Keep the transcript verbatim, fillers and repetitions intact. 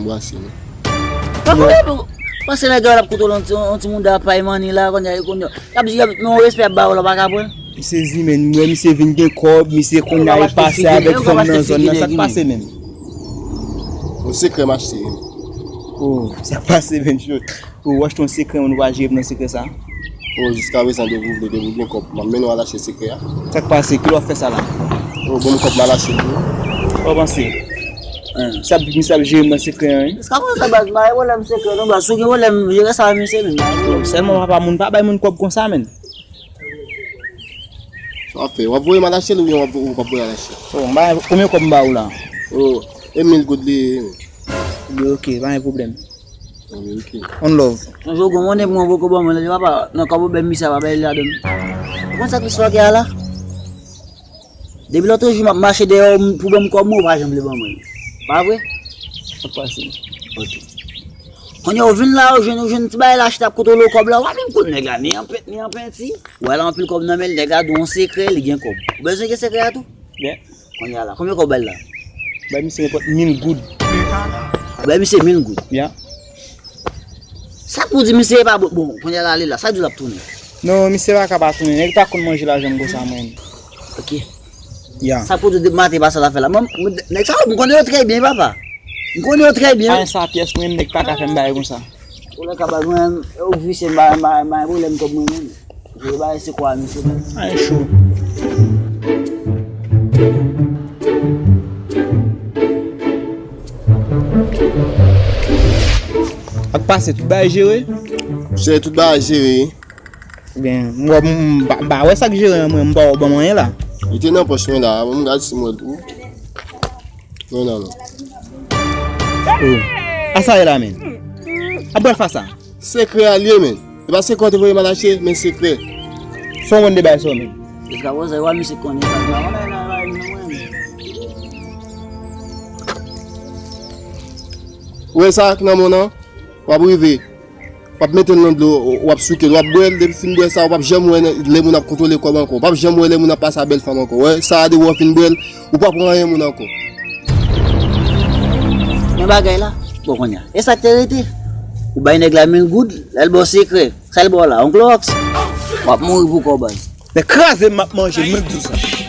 Pase, non. Pa konnen pou. Pase nèg la ap koute yon ti, yon ti mouda pay manni la, kounye a, kounye a. Y ap di, y ap, men yon respè ap ba w la, w pa ka pran. M sezi, men, m wè misye vin gen kòb, misye kounye a, li pase avèk fanm nan zòn nan, sa k pase menm? Yon sekrè m achte, wi. Oh, sa k pase menm, cho. Ou achte yon sekrè, ou pa jere pou nan sekrè sa? Oh, jiska prezan, depi w vle, depi w gen kòb, m ap mennen w al achte sekrè a. Sa k pase? Kilè w ap fè sa la? Oh, bon, kòb m al achte pou ou. Ou panse? Sa misye ap jere m nan sekrè an, wi. Jiska prezan, baz, m pa gen pwoblèm sekrè, non, baz. Si w gen pwoblèm, jere sa, misye, men. Sèlman papa moun pa bay moun kòb konsa, menn. Sa w ap fè? W ap voye m al achte l oubyen w ap, w ap voye al achte? Oh, m pa, konbyen kòb m ba ou la? Oh, e mil goud li ye, menn. Li ok, pa gen pwoblèm. Ann love. Yon jou, gon monnen pou mwen poko ban mwen, li di, papa, nan kòb ou bay misye a, pa bay li ladan. Ou konn sa k istwa ki a la? Depi lòt jou, m ap mache dèyè w pou ban m kòb mwen, ou pa janm vle ban mwen. Pa vre? Sa k pase? Ok. Kounye a, ou vin la, ou jwenn, ou jwenn ti bagay la, chita ap kontwole kòb la, ou pa menm konn nèg la, ni an pent, ni an penti. Ou wè l anpil kòb nan men l, nèg la di w yon sekrè, li gen kòb. Ou bezwen gen sekrè a tou? Byen. Kounye a la, konbyen kòb w bay la? Bay misye nenpòt mil goud. Bay misye mil goud? Ya. Sa k pou di misye e pa bon, bon, kounye a la, li la, sa k di l ap tounen? Non, misye pa ka pa tounen. Nèg pa konn manje lajan m konsa, mwen. Ok. Ya. Sa k pou di depi maten pase l ap fè la? Mwen, mwen, nèg sa yo, m konnen yo trè byen, papa. M konnen yo trè byen. Pa gen sa pyès, mwen, nèg pa ka fè m bagay konsa. Ou lè ka bay mwen, ou visye, m pa, m pa, m pa gen pwoblèm kòb mwen menm. Yo bay se kwa misye menm. Ay, cho. Ak pase, tout bagay jere? Se tout bagay jere. Byen, m wè, m, m pa, m pa wè sa k jere an mwen, m pa wè w ban mwen anyen la. Li te nan pòch mwen la, m gad si mwen tou. Non, non, non. Oh. A sa ye la, men. A bwè fa sa. Sekrè a l ye, men. E pa sekrè w te voye m al achte, men sekrè. Son wonn de bay sa, men. Jiska prezan, yo wè misye konnen sa. Ou wè sa k nan men w nan? W ap rive. W ap mete l nan dlo, w ap souke l, w ap bwè l, depi w fin bwè sa, w p ap janm wè lè moun ap kontwole kòb ankò. W p ap janm wè lè moun ap pase a bèl fanm ankò. Wè, sa a depi w fin bwè l, ou p ap wè anyen moun ankò. Men bagay la, bon, kounye a. E sa k te rete? Ou bay nèg la mil goud, lè l ba w sekrè. Sa l ba w la, yon klowòks? W ap mouri pou kòb, baz. Men kraze m ap manje, mwen k di w sa.